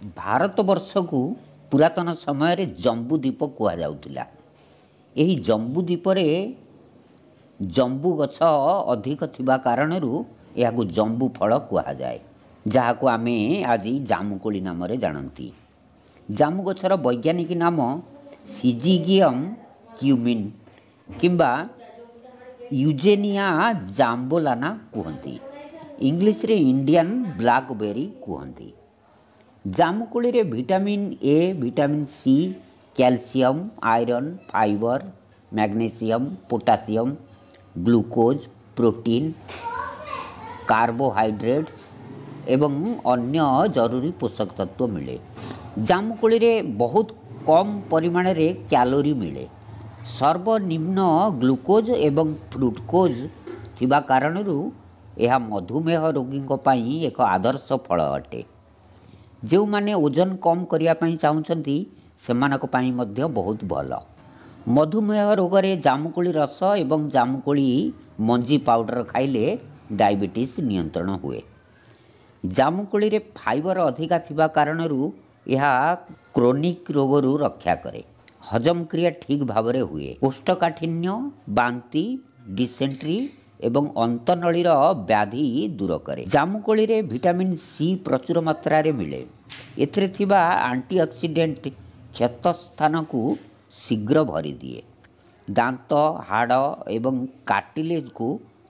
ଭାରତବର୍ଷକୁ ପୁରାତନ ସମୟରେ ଜମ୍ବୁଦ୍ୱୀପ କୁହାଯାଉଥିଲା। ଏହି ଜମ୍ବୁଦ୍ୱୀପରେ ଜମ୍ବୁ ଗଛ ଅଧିକ ଥିବା କାରଣରୁ ଏହାକୁ ଜମ୍ବୁ ଫଳ କୁହାଯାଏ, ଯାହାକୁ ଆମେ ଆଜି ଜାମୁକୋଳି ନାମରେ ଜାଣନ୍ତି। ଜାମୁ ଗଛର ବୈଜ୍ଞାନିକ ନାମ ସିଜିଗିୟମ୍ କ୍ୟୁମିନ୍ କିମ୍ବା ୟୁଜେନିଆ ଜାମ୍ବୋଲାନା କୁହନ୍ତି। ଇଂଲିଶରେ ଇଣ୍ଡିଆନ୍ ବ୍ଲାକବେରୀ କୁହନ୍ତି। ଜାମୁକୋଳିରେ vitamin A, vitamin C, calcium, iron, fibre, magnesium, potassium, glucose, protein, carbohydrates ଏବଂ ଅନ୍ୟ ଜରୁରୀ ପୋଷକ ତତ୍ତ୍ୱ ମିଳେ। ଜାମୁକୋଳିରେ ବହୁତ କମ୍ ପରିମାଣରେ କ୍ୟାଲୋରୀ ମିଳେ। ସର୍ବନିମ୍ନ ଗ୍ଲୁକୋଜ୍ ଏବଂ ଫ୍ରୁକ୍ଟୋଜ୍ ଥିବା କାରଣରୁ ଏହା ମଧୁମେହ ରୋଗୀଙ୍କ ପାଇଁ ଏକ ଆଦର୍ଶ ଫଳ ଅଟେ। ଯେଉଁମାନେ ଓଜନ କମ୍ କରିବା ପାଇଁ ଚାହୁଁଛନ୍ତି, ସେମାନଙ୍କ ପାଇଁ ମଧ୍ୟ ବହୁତ ଭଲ। ମଧୁମେହ ରୋଗରେ ଜାମୁକୋଳି ରସ ଏବଂ ଜାମୁକୋଳି ମଞ୍ଜି ପାଉଡ଼ର ଖାଇଲେ ଡାଇବେଟିସ୍ ନିୟନ୍ତ୍ରଣ ହୁଏ। ଜାମୁକୋଳିରେ ଫାଇବର ଅଧିକା ଥିବା କାରଣରୁ ଏହା କ୍ରୋନିକ୍ ରୋଗରୁ ରକ୍ଷା କରେ। ହଜମ କ୍ରିୟା ଠିକ୍ ଭାବରେ ହୁଏ। କୋଷ୍ଠକାଠିନ୍ୟ, ବାନ୍ତି, ଡିସେଣ୍ଟ୍ରି ଏବଂ ଅନ୍ତନଳୀର ବ୍ୟାଧି ଦୂର କରେ। ଜାମୁକୋଳିରେ ଭିଟାମିନ୍ ସି ପ୍ରଚୁର ମାତ୍ରାରେ ମିଳେ। ଏଥିରେ ଥିବା ଆଣ୍ଟିଅକ୍ସିଡେଣ୍ଟ କ୍ଷତ ସ୍ଥାନକୁ ଶୀଘ୍ର ଭରିଦିଏ। ଦାନ୍ତ, ହାଡ଼ ଏବଂ କାର୍ଟିଲେଜକୁ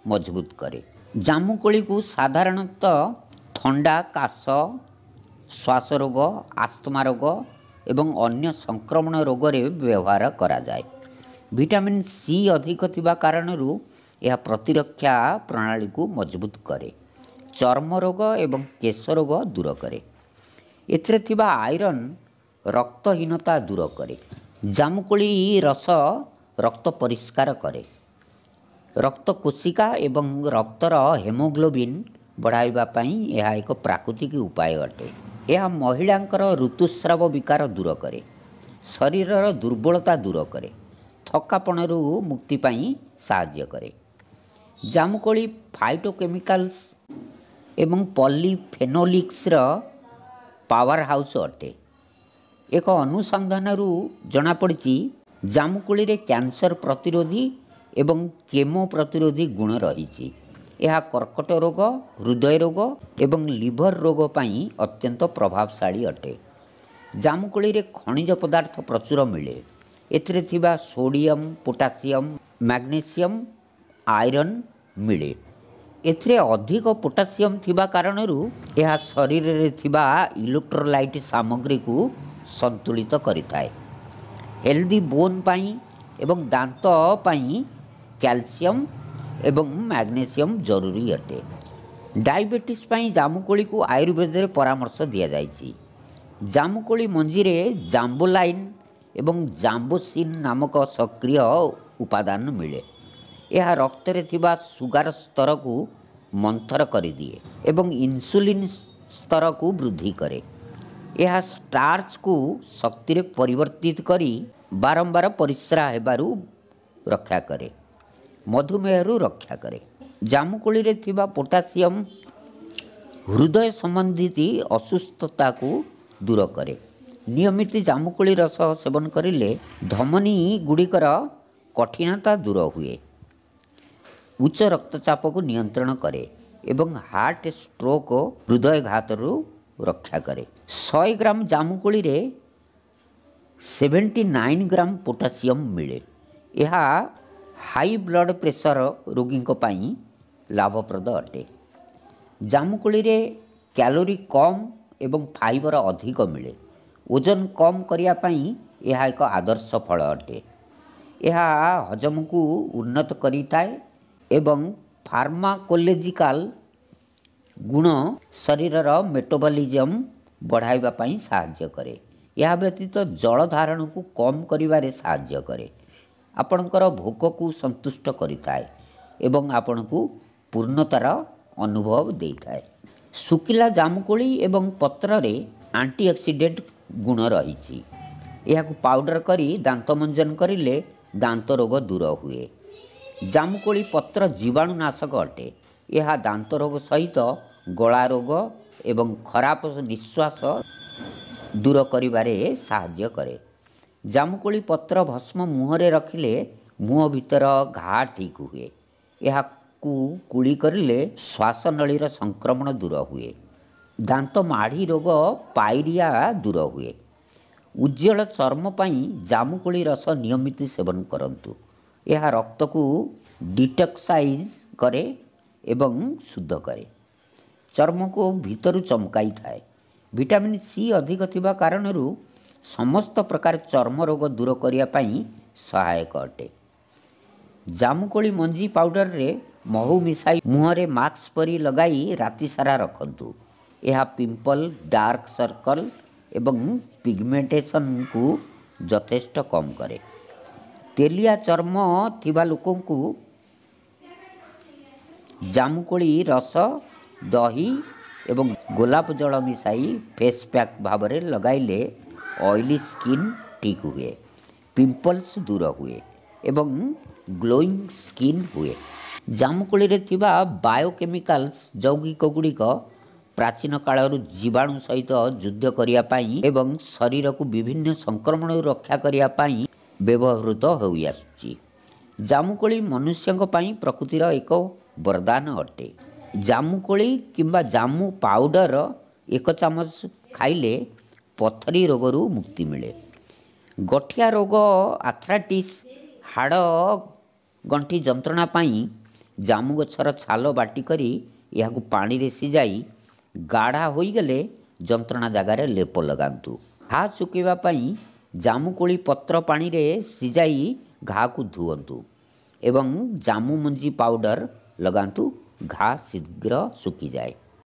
ମଜବୁତ କରେ। ଜାମୁକୋଳିକୁ ସାଧାରଣତଃ ଥଣ୍ଡା, କାଶ, ଶ୍ୱାସ ରୋଗ, ଆସ୍ଥମା ରୋଗ ଏବଂ ଅନ୍ୟ ସଂକ୍ରମଣ ରୋଗରେ ବ୍ୟବହାର କରାଯାଏ। ଭିଟାମିନ୍ ସି ଅଧିକ ଥିବା କାରଣରୁ ଏହା ପ୍ରତିରକ୍ଷା ପ୍ରଣାଳୀକୁ ମଜବୁତ କରେ। ଚର୍ମ ରୋଗ ଏବଂ କେଶ ରୋଗ ଦୂର କରେ। ଏଥିରେ ଥିବା ଆଇରନ୍ ରକ୍ତହୀନତା ଦୂର କରେ। ଜାମୁକୋଳି ରସ ରକ୍ତ ପରିଷ୍କାର କରେ। ରକ୍ତ କୋଷିକା ଏବଂ ରକ୍ତର ହେମୋଗ୍ଲୋବିନ୍ ବଢ଼ାଇବା ପାଇଁ ଏହା ଏକ ପ୍ରାକୃତିକ ଉପାୟ ଅଟେ। ଏହା ମହିଳାଙ୍କର ଋତୁସ୍ରାବ ବିକାର ଦୂର କରେ। ଶରୀରର ଦୁର୍ବଳତା ଦୂର କରେ। ଥକାପଣରୁ ମୁକ୍ତି ପାଇଁ ସାହାଯ୍ୟ କରେ। ଜାମୁକୋଳି ଫାଇଟୋକେମିକାଲ୍ସ ଏବଂ ପଲିଫେନୋଲିକ୍ସର ପାୱାର ହାଉସ୍ ଅଟେ। ଏକ ଅନୁସନ୍ଧାନରୁ ଜଣାପଡ଼ିଛି, ଜାମୁକୋଳିରେ କ୍ୟାନ୍ସର ପ୍ରତିରୋଧୀ ଏବଂ କେମୋ ପ୍ରତିରୋଧୀ ଗୁଣ ରହିଛି। ଏହା କର୍କଟ ରୋଗ, ହୃଦୟ ରୋଗ ଏବଂ ଲିଭର ରୋଗ ପାଇଁ ଅତ୍ୟନ୍ତ ପ୍ରଭାବଶାଳୀ ଅଟେ। ଜାମୁକୋଳିରେ ଖଣିଜ ପଦାର୍ଥ ପ୍ରଚୁର ମିଳେ। ଏଥିରେ ଥିବା ସୋଡ଼ିୟମ୍, ପୋଟାସିୟମ୍, ମ୍ୟାଗ୍ନେସିୟମ୍, ଆଇରନ୍ ମିଳେ। ଏଥିରେ ଅଧିକ ପୋଟାସିୟମ୍ ଥିବା କାରଣରୁ ଏହା ଶରୀରରେ ଥିବା ଇଲେକ୍ଟ୍ରୋଲାଇଟ୍ ସାମଗ୍ରୀକୁ ସନ୍ତୁଳିତ କରିଥାଏ। ହେଲ୍ଦି ବୋନ୍ ପାଇଁ ଏବଂ ଦାନ୍ତ ପାଇଁ କ୍ୟାଲସିୟମ୍ ଏବଂ ମ୍ୟାଗ୍ନେସିୟମ୍ ଜରୁରୀ ଅଟେ। ଡାଇବେଟିସ୍ ପାଇଁ ଜାମୁକୋଳିକୁ ଆୟୁର୍ବେଦରେ ପରାମର୍ଶ ଦିଆଯାଇଛି। ଜାମୁକୋଳି ମଞ୍ଜିରେ ଜାମ୍ବୋଲାଇନ୍ ଏବଂ ଜାମ୍ବୋସିନ୍ ନାମକ ସକ୍ରିୟ ଉପାଦାନ ମିଳେ। ଏହା ରକ୍ତରେ ଥିବା ସୁଗାର ସ୍ତରକୁ ମନ୍ଥର କରିଦିଏ ଏବଂ ଇନ୍ସୁଲିନ୍ ସ୍ତରକୁ ବୃଦ୍ଧି କରେ। ଏହା ଷ୍ଟାର୍ଚକୁ ଶକ୍ତିରେ ପରିବର୍ତ୍ତିତ କରି ବାରମ୍ବାର ପରିସ୍ରା ହେବାରୁ ରକ୍ଷା କରେ, ମଧୁମେହରୁ ରକ୍ଷା କରେ। ଜାମୁକୋଳିରେ ଥିବା ପୋଟାସିୟମ୍ ହୃଦୟ ସମ୍ବନ୍ଧିତ ଅସୁସ୍ଥତାକୁ ଦୂର କରେ। ନିୟମିତ ଜାମୁକୋଳି ରସ ସେବନ କରିଲେ ଧମନୀ ଗୁଡ଼ିକର କଠିନତା ଦୂର ହୁଏ, ଉଚ୍ଚ ରକ୍ତଚାପକୁ ନିୟନ୍ତ୍ରଣ କରେ ଏବଂ ହାର୍ଟ ଷ୍ଟ୍ରୋକ୍, ହୃଦୟଘାତରୁ ରକ୍ଷା କରେ। 100 ଗ୍ରାମ ଜାମୁକୋଳିରେ 79 ଗ୍ରାମ ପୋଟାସିୟମ୍ ମିଳେ। ଏହା ହାଇ ବ୍ଲଡ଼ ପ୍ରେସର ରୋଗୀଙ୍କ ପାଇଁ ଲାଭପ୍ରଦ ଅଟେ। ଜାମୁକୋଳିରେ କ୍ୟାଲୋରୀ କମ୍ ଏବଂ ଫାଇବର ଅଧିକ ମିଳେ। ଓଜନ କମ୍ କରିବା ପାଇଁ ଏହା ଏକ ଆଦର୍ଶ ଫଳ ଅଟେ। ଏହା ହଜମକୁ ଉନ୍ନତ କରିଥାଏ ଏବଂ ଫାର୍ମାକୋଲୋଜିକାଲ ଗୁଣ ଶରୀରର ମେଟାବଲିଜମ୍ ବଢ଼ାଇବା ପାଇଁ ସାହାଯ୍ୟ କରେ। ଏହା ବ୍ୟତୀତ ଜଳ ଧାରଣକୁ କମ୍ କରିବାରେ ସାହାଯ୍ୟ କରେ। ଆପଣଙ୍କର ଭୋକକୁ ସନ୍ତୁଷ୍ଟ କରିଥାଏ ଏବଂ ଆପଣଙ୍କୁ ପୂର୍ଣ୍ଣତାର ଅନୁଭବ ଦେଇଥାଏ। ଶୁଖିଲା ଜାମୁକୋଳି ଏବଂ ପତ୍ରରେ ଆଣ୍ଟିଅକ୍ସିଡେଣ୍ଟ ଗୁଣ ରହିଛି। ଏହାକୁ ପାଉଡ଼ର କରି ଦାନ୍ତ ମଞ୍ଜନ କରିଲେ ଦାନ୍ତ ରୋଗ ଦୂର ହୁଏ। ଜାମୁକୋଳି ପତ୍ର ଜୀବାଣୁନାଶକ ଅଟେ। ଏହା ଦାନ୍ତ ରୋଗ ସହିତ ଗଳା ରୋଗ ଏବଂ ଖରାପ ନିଶ୍ୱାସ ଦୂର କରିବାରେ ସାହାଯ୍ୟ କରେ। ଜାମୁକୋଳି ପତ୍ର ଭସ୍ମ ମୁହଁରେ ରଖିଲେ ମୁହଁ ଭିତର ଘା ଠିକ୍ ହୁଏ। ଏହାକୁ କୁଳି କରିଲେ ଶ୍ୱାସନଳୀର ସଂକ୍ରମଣ ଦୂର ହୁଏ। ଦାନ୍ତ ମାଢ଼ି ରୋଗ ପାଇରିଆ ଦୂର ହୁଏ। ଉଜ୍ଜ୍ୱଳ ଚର୍ମ ପାଇଁ ଜାମୁକୋଳି ରସ ନିୟମିତ ସେବନ କରନ୍ତୁ। ଏହା ରକ୍ତକୁ ଡିଟକ୍ସାଇଜ୍ କରେ ଏବଂ ଶୁଦ୍ଧ କରେ, ଚର୍ମକୁ ଭିତରୁ ଚମକାଇଥାଏ। ଭିଟାମିନ୍ ସି ଅଧିକ ଥିବା କାରଣରୁ ସମସ୍ତ ପ୍ରକାର ଚର୍ମ ରୋଗ ଦୂର କରିବା ପାଇଁ ସହାୟକ ଅଟେ। ଜାମୁକୋଳି ମଞ୍ଜି ପାଉଡ଼ରରେ ମହୁ ମିଶାଇ ମୁହଁରେ ମାସ୍କ ପରି ଲଗାଇ ରାତିସାରା ରଖନ୍ତୁ। ଏହା ପିମ୍ପଲ୍, ଡାର୍କ ସର୍କଲ୍ ଏବଂ ପିଗମେଣ୍ଟେସନ୍କୁ ଯଥେଷ୍ଟ କମ୍ କରେ। ତେଲିଆ ଚର୍ମ ଥିବା ଲୋକଙ୍କୁ ଜାମୁକୋଳି ରସ, ଦହି ଏବଂ ଗୋଲାପ ଜଳ ମିଶାଇ ଫେସ୍ ପ୍ୟାକ୍ ଭାବରେ ଲଗାଇଲେ ଅଏଲି ସ୍କିନ୍ ଠିକ୍ ହୁଏ, ପିମ୍ପଲ୍ସ ଦୂର ହୁଏ ଏବଂ ଗ୍ଲୋଇଂ ସ୍କିନ୍ ହୁଏ। ଜାମୁକୋଳିରେ ଥିବା ବାୟୋକେମିକାଲ୍ସ ଯୌଗିକ ଗୁଡ଼ିକ ପ୍ରାଚୀନ କାଳରୁ ଜୀବାଣୁ ସହିତ ଯୁଦ୍ଧ କରିବା ପାଇଁ ଏବଂ ଶରୀରକୁ ବିଭିନ୍ନ ସଂକ୍ରମଣରୁ ରକ୍ଷା କରିବା ପାଇଁ ବ୍ୟବହୃତ ହୋଇଆସୁଛି। ଜାମୁକୋଳି ମନୁଷ୍ୟଙ୍କ ପାଇଁ ପ୍ରକୃତିର ଏକ ବରଦାନ ଅଟେ। ଜାମୁକୋଳି କିମ୍ବା ଜାମୁ ପାଉଡ଼ର 1 ଚାମଚ ଖାଇଲେ ପଥରୀ ରୋଗରୁ ମୁକ୍ତି ମିଳେ। ଗଠିଆ ରୋଗ, ଆଥ୍ରାଇଟିସ୍, ହାଡ଼ ଗଣ୍ଠି ଯନ୍ତ୍ରଣା ପାଇଁ ଜାମୁ ଗଛର ଛାଲ ବାଟି କରି ଏହାକୁ ପାଣିରେ ସିଝାଇ ଗାଢ଼ା ହୋଇଗଲେ ଯନ୍ତ୍ରଣା ଜାଗାରେ ଲେପ ଲଗାନ୍ତୁ। ଘା ଶୁଖିବା ପାଇଁ ଜାମୁକୋଳି ପତ୍ର ପାଣିରେ ସିଝାଇ ଘାକୁ ଧୁଅନ୍ତୁ ଏବଂ ଜାମୁ ମଞ୍ଜି ପାଉଡ଼ର ଲଗାନ୍ତୁ, ଘା ଶୀଘ୍ର ଶୁଖିଯାଏ।